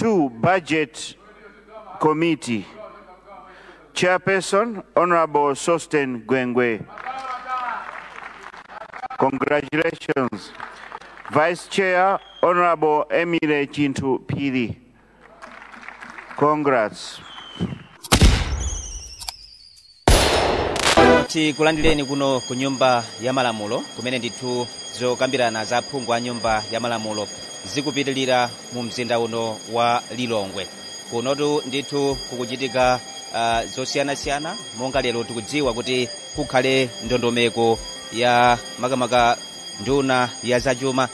2 Budget Committee. Chairperson, Honorable Sosten Gwengwe. Congratulations. Vice Chair, Honorable Emile Chintu Pili. Congrats. Tikulandireni kuno ku Nyumba ya Malamulo, kumene ndithu zokambirana za phungu a Nyumba ya Malamulo zikupitilira mu mzinda uno wa Lilongwe. Kunotu ndithu kukuchitika zosiyanasiyana, monga lero tikudziwa kuti kukhale ndondomeko ya makamaka nduna ya zachuma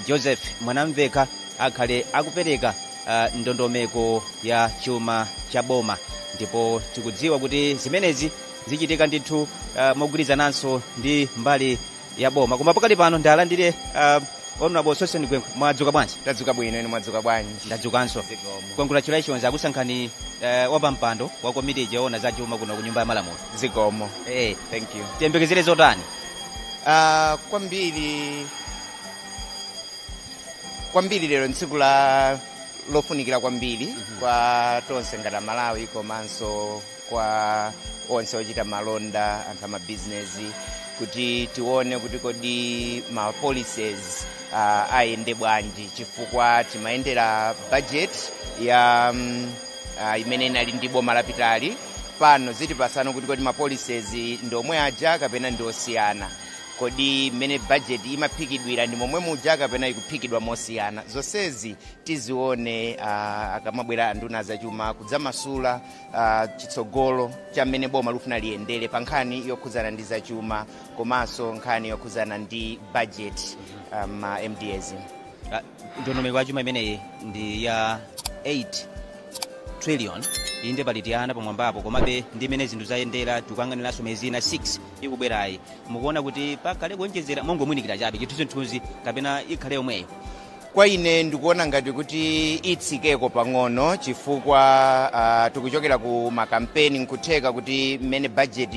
Joseph Mwanamveka akhale akupereka ndondomeko ya chuma cha boma, ndipo tikudziwa kuti zimenezi zichitika ndithu mogwirizananso ndi mbali ya boma. Koma pakali pano ndalandire Honorable Sosten Gwengwe. Mwadzuka bwanji? Tadzuka bwino, inu mwadzuka bwanji? Ndadzukanso. Congratulations, akusankhani wapampando wa komiti yoona za chuma kuno ku Nyumba ya Malamulo. Zikomo. Thank you. Tiyembekezere zotani? Kwambiri lero ntsiku la lofunikira kwambiri kwa tonse ngati Malawi, komanso kwa onse ochita malonda, anthu amabizinesi, kuti tione kuti kodi ma policies ayende bwanji, chifukwa timayendera budget ya imene inali ndi boma lapitali. Pano zitipasano kuti kodi ma policies ndi omwe aja kapena ndi osiyana, kodi mmene budget imaphikidwira ndi momwe muja kapena ikuphikidwa mosiyana. Zonsezi tizione akamabwera anduna zachuma kudzamasula chitsogolo cha mmene boma lufuna liyendere pa nkhani yokhudzana ndi zachuma komanso nkhani yokhudzana ndi budget ma MDAs. Ndondomeko ya chuma imeneyi ndi ya 8 trillion, inde palitiyana pamwambapo, komabe ndi imene zinthu zayendera tikuyang'aniranso miyezi ina 6 ikubwerayi. Mukuona kuti pakhale kuonjezera mongomwinikira chabe chithunzithunzi kapena ikhale yomweyo? Kwa ine ndikuona ngati kuti itsikeko pang'ono, chifukwa tikuchokera ku makampeni, nkutheka kuti mmene budget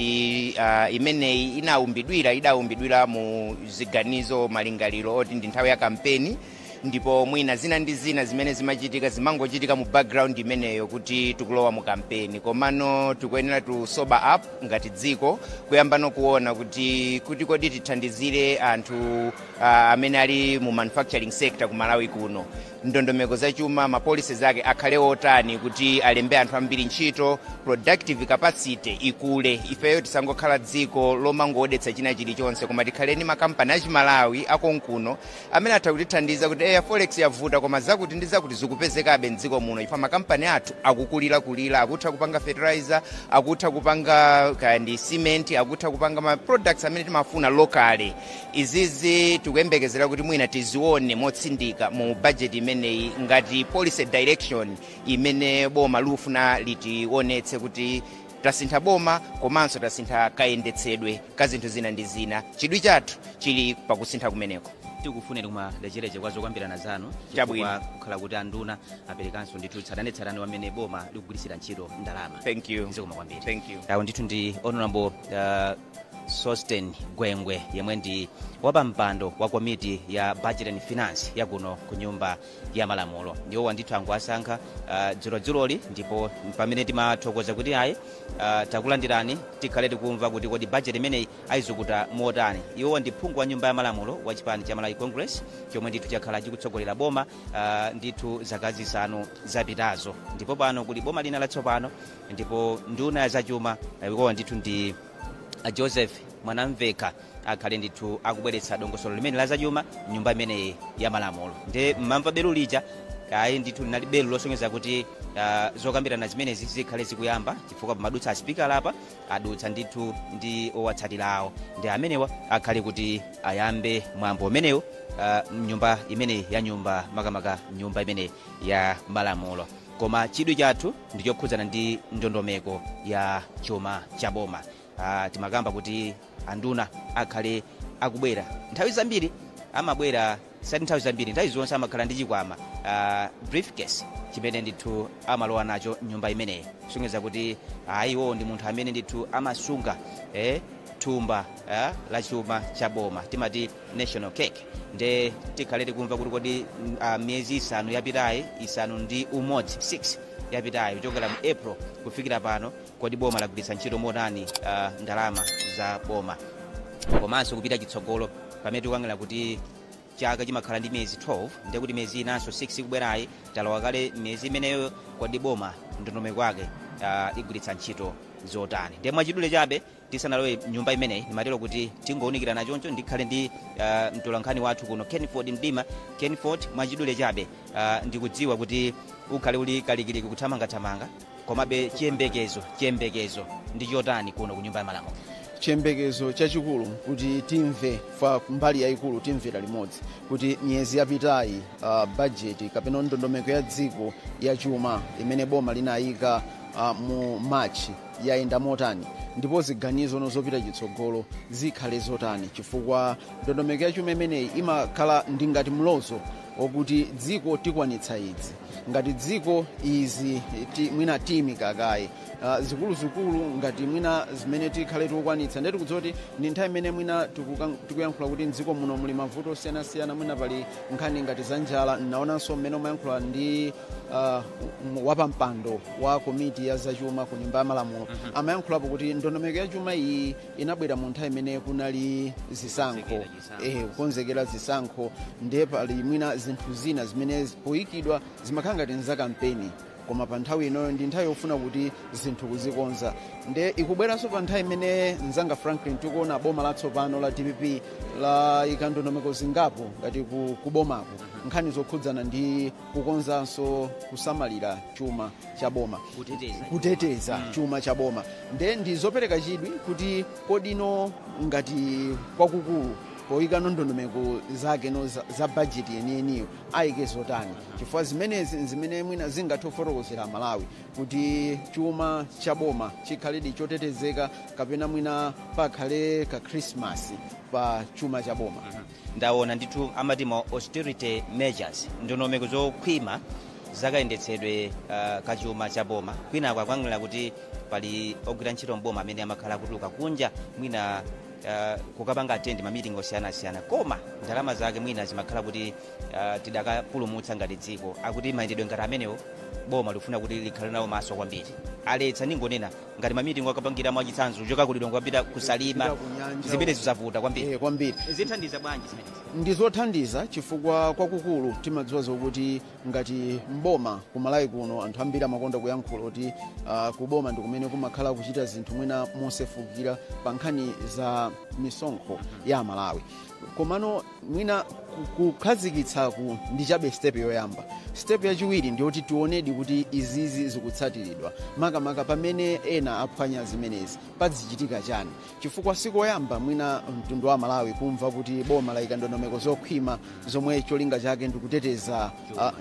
imeneyi inaumbidwira, idaumbidwira mu ziganizo malingaliro oti ndi nthawi ya kampeni, ndipo mwina zina ndi zina zimene zimachitika zimangochitika mu background imeneyo kuti tikulowa mu kampeni. Komano tikuyenera to sober up ngati dziko, kuyamba kuona kuti kodi tithandizire anthu amene ali mu manufacturing sector ku Malawi kuno, ndondomeko zachuma ma policies ake akhale otani kuti alembe anthu ambiri ntchito, productive capacity ikule. Ifeyo tisangokhala dziko lomangodetsa china chilichonse, koma tikhaleni makampani achimalawi akonkuno amene atha kutithandiza kuti eya forex yavuta, koma zakuti ndi zakuti zikupezekabe mdziko muno. Ifa makampani athu akukulira kulira, akutha kupanga fertilizer, akutha kupanga kandi cement, akutha kupanga ma products amene timafuna locally. Izizi tikuyembekezera kuti mwina tizione motsindika mu budget imeneyi ngati policy direction imene boma lufuna litionetse kuti tasintha boma komanso tasintha kayendetsedwe ka zinthu zina ndi zina. Chidwi chathu chili pakusintha kumeneko. Tikufuneni kumalechereche kwa zokambirana zanu, chifukwa kukhala kuti anduna aperekanso ndithu tsatanetsatane wamene boma likugwiritsira ntchito ndalama. Thank you. Zikomo kwambiri. Thank you. Awo ndithu ndi Honorable Sosten Gwengwe, yemwe ndi wapampando wa komiti ya Budget and Finance yakuno ku Nyumba ya Malamulo. Ndiwowa ndithu angoasankha dzulodzuloli, ndipo pamene timathokoza kuti ayi takulandirani, tikhale tikumva kuti kodi budget imeneyi ayizukuta motani. Iwowa ndi phungu wa Nyumba ya Malamulo wa chipani cha Malawi Congress, chomwe ndithu chakhala chikutsogolera boma ndithu zaka 5 zapitazo, ndipo pano kuli boma lina latsopano, ndipo nduna ya zachuma iwowa ndithu ndi Joseph Mwanamveka akhale ndithu akubweretsa dongosolo limene la zachuma nyumba imeneyi ya malamulo. Ndi mmamva belu lija, ayi ndithu linali belu losonyeza kuti zokambirana zimenezi zikhale zikuyamba, chifukwa pamadutsa asipikala apa adutsa ndithu ndi owatsatira awo, ndi amenewa akhale kuti ayambe mwambo umenewu mnyumba imeneyi ya nyumba makamaka nyumba imeneyi ya malamulo. Koma chidwi chathu ndichokhudzana ndi ndondomeko ya chuma cha boma. Timakamba kuti anduna akhale akubwera nthawi zambiri, amabwera sati nthawi zambiri, nthawi zonse amakhala ndi chikwama, briefcase, chimene ndithu amalowa nacho nyumba imeneyi, kusonyeza kuti ayiwo ndi munthu amene ndithu amasunga Thumba la chuma cha boma, timati national cake. Nde tikhale tikumva kuti kodi miyezi 5 yapitayi, 6 6 yapitayi, kuchokera mu April kufikira pano, kodi boma lagwiritsa ntchito motani ndalama za boma? Komanso kupita chitsogolo, pamene tikuyang'ana kuti chaka chimakhala ndi miyezi 12, ndiye kuti miyezi inanso 6 ikubwerayi, talowa kale miyezi imeneyo, kodi boma ndondomeko yake igwiritsa ntchito zotani? Ndiye mwachidule chabe, tisanalowe nyumba imeneyi, ndimatero kuti tingowunikirana choncho. Ndikhale ndi mtolankhani wathu kuno, Kenford Mdima. Kenford, mwachidule chabe, ndikudziwa kuti ukhale uli kalikiliki kuthamangathamanga, komabe chiyembekezo ndi chotani kuno ku Nyumba ya Malamulo? Chiyembekezo chachikulu kuti timve fa mbali yayikulu, timvera limodzi kuti miyezi yapitayi budget kapena ndondomeko ya dziko ya chuma imene boma linayika mu March yayenda motani, ndipo ziganizo zopita chitsogolo zikhale zotani, chifukwa ndondomeko ya chuma imeneyi imakhala ndi ngati mlozo wokuti dziko tikwanitsa idzi, ngati dziko izi mwina tiyimikakayi zikuluzikulu, ngati mwina zimene tikhale tikukwanitsa. Ndiye tikudziwa kuti ndi nthawi imene mwina tikuyankhula kuti mdziko muno muli mavuto osiyanasiyana, mwina pali nkhani ngati za njala. Naonanso mmene umayankhula ndi wapampando wa komiti ya zachuma ku Nyumba ya Malamulo, amayankhulapo kuti ndondomeko ya chuma iyi inabwera mu nthawi imene kunali zisankho, kukonzekera zisankho. Ndiye pali mwina zinthu zina zimene poyikidwa zimakhala ngati nza kampeni, koma pa nthawi inoyo ndi nthawi yofuna kuti zinthu kuzikonza. Nde ikubweranso pa nthawi imene, mzanga Franklin, tikuona boma latsopano la DPP layika ndondomeko zingapo ngati kubomako, nkhani zokhudzana ndi kukonzanso kusamalira chuma cha boma, kuteteza chuma cha boma. Nde ndi zopereka chidwi kuti kodino ngati kwakukulu poyika ndondomeko zake no za bajeti yeniyeniyo ayike zotani, chifukwa zimenezi zimene mwina zingathe kufotokozera Malawi kuti chuma cha boma chikhaledi chotetezeka, kapena mwina pakhale ka Christmas pa chuma cha boma. Ndaona ndithu amati ma austerity measures, ndondomeko zokhwima zakayendetsedwe kachuma cha boma. Kwinako akuyang'anira kuti pali ogwira ntchito mboma amene amakhala kutuluka kunja, mwina kukapanga attend ma meeting osiyanasiyana, koma ndalama zake mwina zimakhala kuti tidakapulumutsa ngati dziko. Akuti mayendedwe ngati amenewo boma likufuna kuti likhale nawo maso kwambiri. Aletsa, ningonena ngati ma meeting akapangira, mwachitsanzo, kuchoka ku Lilongwe kupita kusalima, zimene zizavuta kwambiri. Kwambiri. Zithandiza bwanji zimenezi? Ndizothandiza chifukwa kwakukulu timadziwa zokuti ngati mboma kumalawi kuno anthu ambiri amakonda kuyankhula kuti kuboma ndi kumene kumakhala kuchita zinthu mwina mosefukira pa nkhani za misonkho ya Malawi. Komano mwina kukhazikitsaku ndi chabe step yoyamba. Step yachiwiri ndiyoti tionedi kuti izizi zikutsatiridwa, makamaka pamene ena aphwanya zimenezi pazichitika chani, chifukwa sikoyamba mwina mtundu wa Malawi kumva kuti boma layika ndondomeko zokhwima zomwe cholinga chake ndikuteteza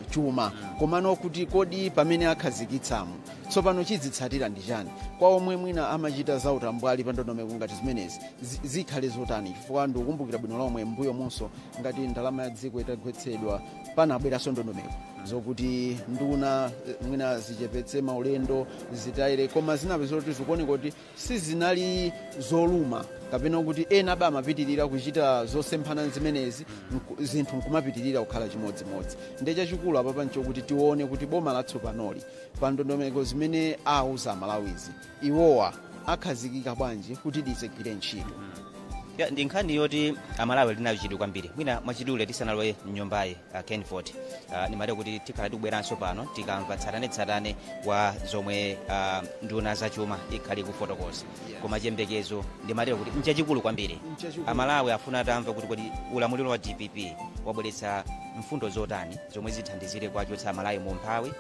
chuma. Komano kuti kodi pamene akhazikitsamo tsopano chidzitsatira ndi chani kwa omwe mwina amachita za utambwali pa ndondomeko ngati zimenezi, zikhale zotani? Chifukwa ndikukumbukira bwino lomwe mbuyo monso ngati ndalama ya dziko itagwetsedwa, panabweranso ndondomeko zokuti nduna mwina zichepetse maulendo, zitayire, koma zinapeza kuti zikuoneka kuti sizinali zoluma, kapena kuti ena aba amapitirira kuchita zosemphana zimenezi, zinthu nkumapitirira kukhala chimodzimodzi. Ndiye chachikulu apapa nchokuti tione kuti boma latsopanoli pa ndondomeko zimene auza Malawizi, iwowa akhazikika bwanji kuti lizigwire ntchito. Ya, ndi nkhani yoti Amalawi linayo chidwi kwambiri. Mwina mwachidule, tisanalowe mnyumbayi, Kenford, nimati kuti tikhala tikubweranso pano tikamva tsatanetsatane wa zomwe nduna zachuma ikhali kufotokoza. Koma chiyembekezo ndimatero kuti nchachikulu kwambiri. Nchachikulu. Amalawi afuna atamva kuti kodi ulamuliro wa DPP wabweretsa mfundo zotani zomwe zithandizire kuachotsa Amalawi mu umphawi,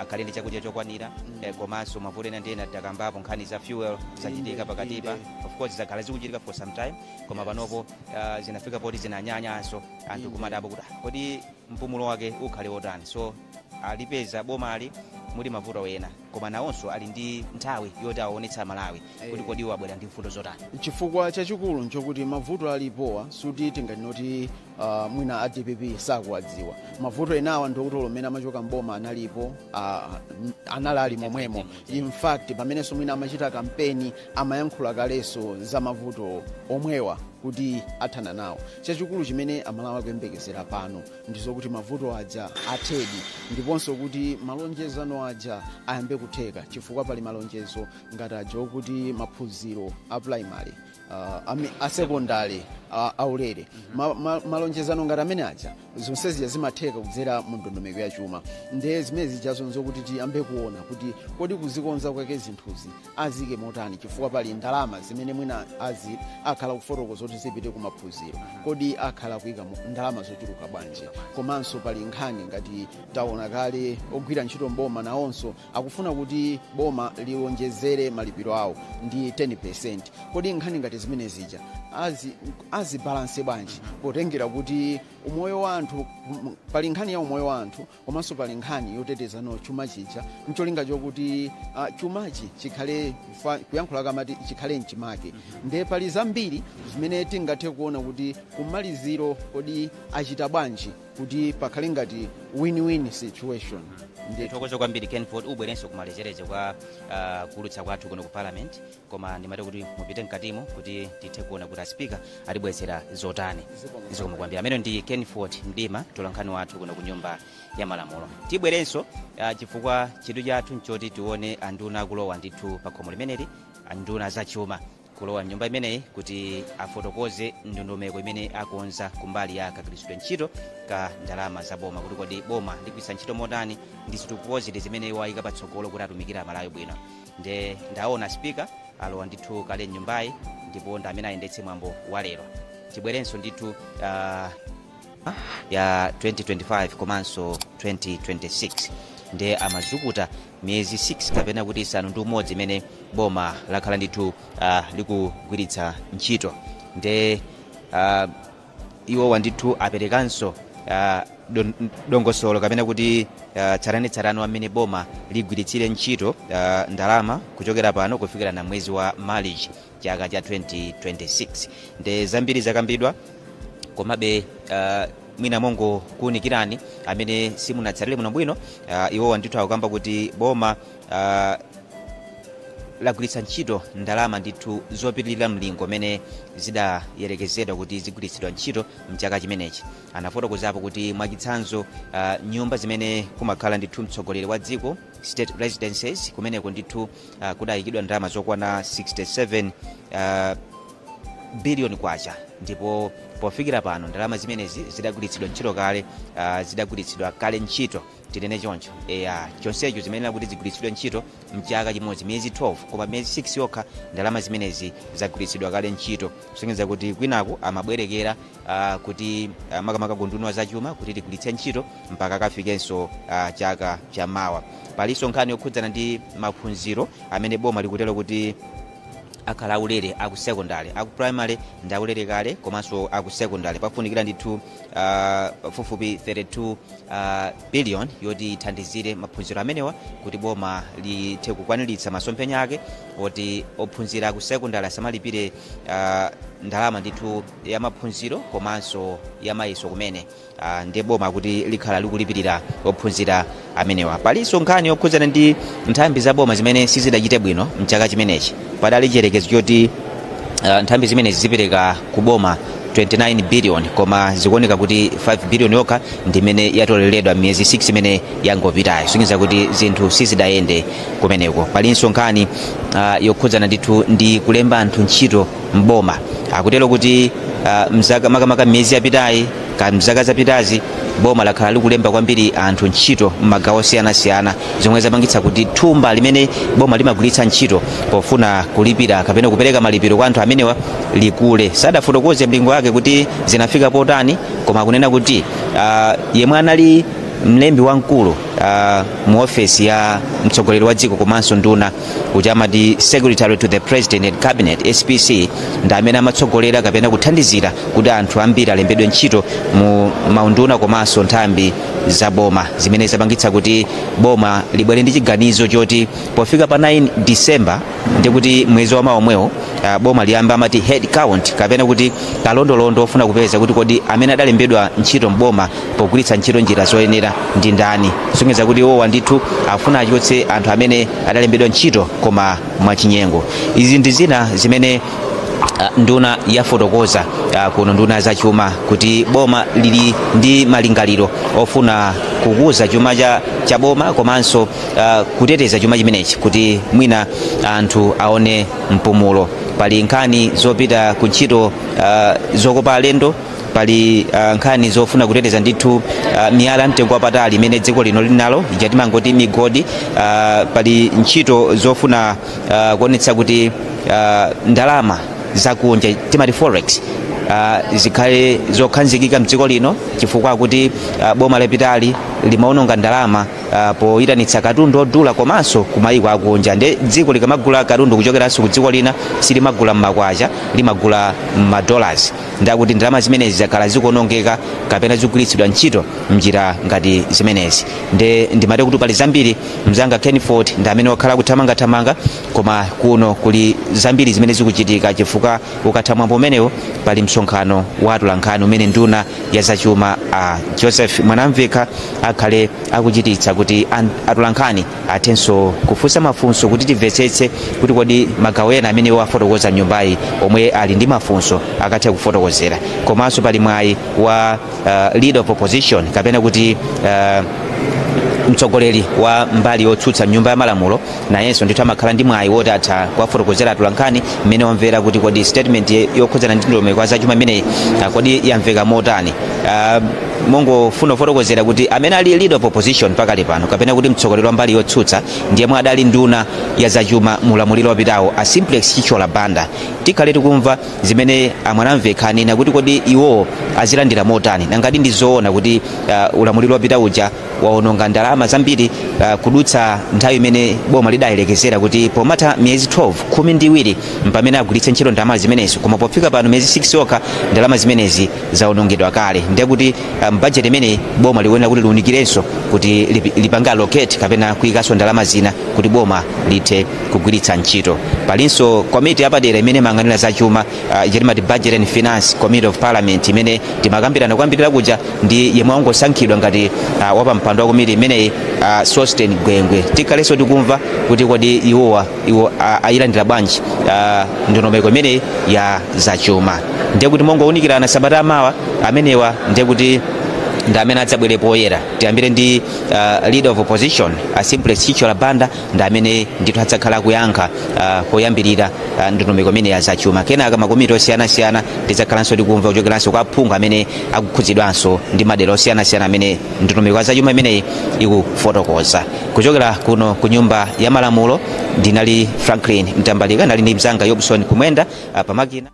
akhale ndi chakudya chokwanira, komanso mavuto ena ndi ena takambapo, nkhani za fuel zachitika pakatipa. Of course zakhala zikuchitika for some time, koma panopo zinafika poti zinanyanyanso, anthu kumadabo kuti, "Ah, kodi mpumulo wake ukhale wotani?" So alipeza bomali. Muli mavuto ena, koma nawonso ali ndi nthawi yoti aonetsa Malawi kuti kodi iwo abwera ndi mfundo zotani. Chifukwa chachikulu nchokuti mavuto alipowa suti tinganoti mwina a DPP sakuwadziwa. Mavuto enawa ndikuti amene amachoka mboma analipo, anali ali momwemo. In fact, pamenenso mwina amachita kampeni amayankhula kalenso za mavuto omwewa kuti athana nawo. Chachikulu chimene Amalawi akuyembekezera pano ndizokuti mavuto aja athedi, ndiponso kuti malonjezano aja ayambe kutheka, chifukwa pali malonjezo ngati aja okuti maphunziro a primary, a secondary aulere. Malonjezano ngati amene aja, zonse zija zimatheka kudzera mu ndondomeko ya chuma. Ndiye zimene zijazo nzokuti tiyambe kuona kuti kodi kuzikonza kwake zinthuzi azike motani, chifukwa pali ndalama zimene mwina azi akhala kufotokoza kuti zipite kumaphunziro, kodi akhala kuyika ndalama zochuluka bwanji? Komanso pali nkhani ngati taona kale ogwira ntchito mboma nawonso akufuna kuti boma liwonjezere malipiro awo ndi 10. Kodi nkhani ngati zimene zija azibalanse bwanji, potengera kuti umoyo wa anthu, pali nkhani ya umoyo wa anthu, komanso pali nkhani yotetezano chuma chija, mcholinga chokuti chumachi chikhale kuyankhula kamati chikhale mchimake. Ndiye pali zambiri zimene tingathe kuona kuti kumaliziro kodi achita bwanji kuti pakhale ngati win-win situation. Ndithokoze kwambiri, Kenford. Ubwerenso kumalechereche kwa kulutsa kwathu kuno ku Parliament, koma ndimati kuti mupite mkatimo kuti tithe kuona kuti aspika atibwezera zotani. Zikomo kwambiri. Amene ndi Kenford Mdima, tolankhani wathu kuno ku Nyumba ya Malamulo. Tibwerenso chifukwa chidwi chathu nchoti tione anduna akulowa ndithu pa khomo limeneli, anduna zachuma kulowa mnyumba imeneyi kuti afotokoze ndondomeko imene akonza kumbali ya kagwiritsidwe ntchito ka ndalama za boma, kuti kodi boma ligwiritsa ntchito motani ndi zitukuko ziti zimene wayika patsogolo kuti atumikire Amalawi bwino. Nde ndaona spika alowa ndithu kale mnyumbayi, ndipo ndi amene ayendetse mwambo wa lero. Tibwerenso ndithu ya 2025 komanso 2026, nde amazukuta miyezi 6 kapena kuti 6 imene boma lakhala ndithu likugwiritsa ntchito. Nde iwowa ndithu aperekanso dongosolo kapena kuti tsatanetsatane amene boma ligwiritsire ntchito ndalama kuchokera pano kufikira na mwezi wa March chaka cha 2026. Nde zambiri zakambidwa, komabe mwina mongo kuwunikirani amene simunatsatire bwinobwino, iwowa ndithu akukamba kuti boma lagwiritsa ntchito ndalama ndithu zopitirira mlingo umene zidayerekezedwa kuti zigwiritsidwa ntchito mchaka chimenechi. Anafotokozapo kuti mwachitsanzo, nyumba zimene kumakhala ndithu mtsogoleri wa dziko, state residences, kumeneko ndithu kudayikidwa ndalama zokwana 67 biliyoni kwacha, ndipo pofikira pano ndalama zimenezi zidagwiritsidwa ntchito kale, zidagwiritsidwa kale ntchito, tinene choncho eya. Chonsecho zimenera kuti zigwiritsidwe ntchito mchaka chimodzi, miyezi 12, koma miyezi 6 yokha ndalama zimenezi zagwiritsidwa kale ntchito, kusonyeza kuti kwinaku amabwerekera kuti makamaka kunduna zachuma kuti tigwiritse ntchito mpaka kafikenso chaka chamawa. Palinso nkhani yokhudzana ndi maphunziro amene boma likutero kuti akhala aulere aku secondary. Aku primary ndi aulere kale, komanso aku secondary pafunikira ndithu pafupifupi 32 billion yoti ithandizire maphunziro amenewa kuti boma lithe kukwaniritsa masomphenya ake oti ophunzira aku secondary asamalipire ndalama ndithu ya maphunziro komanso ya mayeso kumene. Ndiye boma kuti likhala likulipirira ophunzira amenewa. Palinso nkhani yokhudzana ndi nthambi za boma zimene sizidachite bwino mchaka chimenechi. Padali chiyerekezo choti nthambi zimenezi zipereka ku boma 29 billion, koma zikuoneka kuti 5 billion yokha ndimene yatoleredwa miyezi 6 imene yangopitayo, kusonyeza kuti zinthu sizidayende kumeneko. Palinso nkhani yokhudzana ndithu ndi kulemba anthu ntchito mboma. Akutero kuti mzaka, makamaka miyezi yapitayi ka mzaka zapitazi, boma lakhala likulemba kwambiri anthu ntchito m'magawo osiyanasiyana, zomwe zapangitsa kuti thumba limene boma limagwiritsa ntchito pofuna kulipira kapena kupereka malipiro kwa anthu amenewa likule. Sadafotokoze mlingo wake kuti zinafika potani, koma akunena kuti yemwe anali Mlembi wamkulu mu ofesi ya mtsogoleri wa dziko komanso nduna uja amati Secretary to the President and Cabinet, SPC, ndi amene amatsogolera kapena kuthandizira kuti anthu ambiri alembedwe ntchito mu maunduna komanso nthambi za boma, zimene zapangitsa kuti boma libwere ndi chiganizo choti pofika pa 9 December, ndi kuti mwezi wa mawa omwewo, boma liyamba amati head count kapena kuti kalondolondo ofuna kupeza kuti kodi amene adalembedwa ntchito mboma pogwiritsa ntchito njira zoyenera ndi ndani, kusonyeza kuti iwowa ndithu afuna achotse anthu amene adalembedwa ntchito koma mwachinyengo. Izi ndi zina zimene nduna yafotokoza kuno, nduna zachuma, kuti boma lili ndi malingaliro ofuna kukuza chuma cha boma komanso kuteteza chuma chimenechi kuti mwina anthu aone mpumulo. Pali nkhani zopita ku ntchito zokopa alendo, pali nkhani zofuna kuteteza ndithu miyala mtengo wapatali imene dziko lino linalo ija timangoti migodi. Pali ntchito zofuna kuonetsa kuti ndalama zakunja, timati forex, zikhale zokhazikika mdziko lino, chifukwa kuti boma lapitali limaononga ndalama poyitanitsa katundu odula komanso kumayiko akunja. Nde dziko likamagula katundu kuchokeranso ku dziko lina, silimagula mmakwacha, limagula mmadollars. Ndakuti ndalama zimenezi zakhala zikuonongeka kapena zikugwiritsidwa ntchito mnjira ngati zimenezi. Nde ndimati kuti pali zambiri. Mzanga Kenford ndi amene wakhala kuthamangathamanga, koma kuno kuli zambiri zimene zikuchitika, chifukwa ukatha mwambo umenewo pali msonkhano wa atolankhani umene nduna ya zachuma a Joseph Mwanamvekha akhale akuchititsa kuti atolankhani athenso kufunsa mafunso kuti timvetsetse kuti kodi magawo ena amene wafotokoza nyumbayi, omwe ali ndi mafunso akathe kufotokozera. Komanso pali mwayi wa Leader of Opposition kapena kuti mtsogoleri wa mbali yotsutsa nyumba ya malamulo, nayenso ndithu amakhala ndi mwayi woti atha kuwafotokozera atolankhani mmene wamvera kuti kodi statement yokhudzana ndi ndondomeko ya zachuma imeneyi kodi yamveka motani. Mongofuna kufotokozera kuti amene ali Leader of Opposition pakali pano kapena kuti mtsogoleri wa mbali yotsutsa ndiye mwe adali nduna ya zachuma mulamuliro wapitawo, a Simplex Chithyola Banda. Tikhale tikumva zimene amwanamvekha anena kuti kodi iwowo azilandira motani, nangati ndi zoona kuti ulamuliro wapita uja waononga ndalama zambiri kudutsa nthawi imene boma lidayelekezera kuti pomatha miyezi 12, 12, mpamene agwiritse ntchito ndalama zimenezi, koma pofika pano miyezi 6 yokha ndalama zimenezi zaonongedwa kale. Ndiye kuti mbajeti imeneyi boma likuyenera kuti liwunikirenso kuti lipange allocate kapena kuyikanso ndalama zina kuti boma lithe kugwiritsa ntchito. Palinso komiti yapadera imene imayang'anira zachuma, timati Budget and Finance Committee of Parliament, imene timakambirana kwambirira kuja ndi yemwe wangosankhidwa ngati wapampando wa komiti imeneyi, Sosten Gwengwe. Tikhalenso tikumva kuti kodi iwowa iwo ayilandira bwanji ndondomeko imeneyi ya zachuma. Ndiye kuti mongowunikirana, sabata amawa amenewa ndiye kuti ndi amene adzabwere poyera. Tiyambire ndi Leader of Opposition a Simplex Chithyola Banda, ndi amene ndithu adzakhala akuyankha koyambirira ndondomeko imene ya zachuma. Kenaka makomiti osiyanasiyana, tidzakhalanso tikumva kuchokeranso kwa aphungu amene akukhudzidwanso ndi madera osiyanasiyana amene ndondomeko ya zachuma imeneyi ikufotokoza. Kuchokera kuno ku Nyumba ya Malamulo, ndinali Franklin Mtambalika, ndali ndi mzanga Yobson Kumwenda pamakina.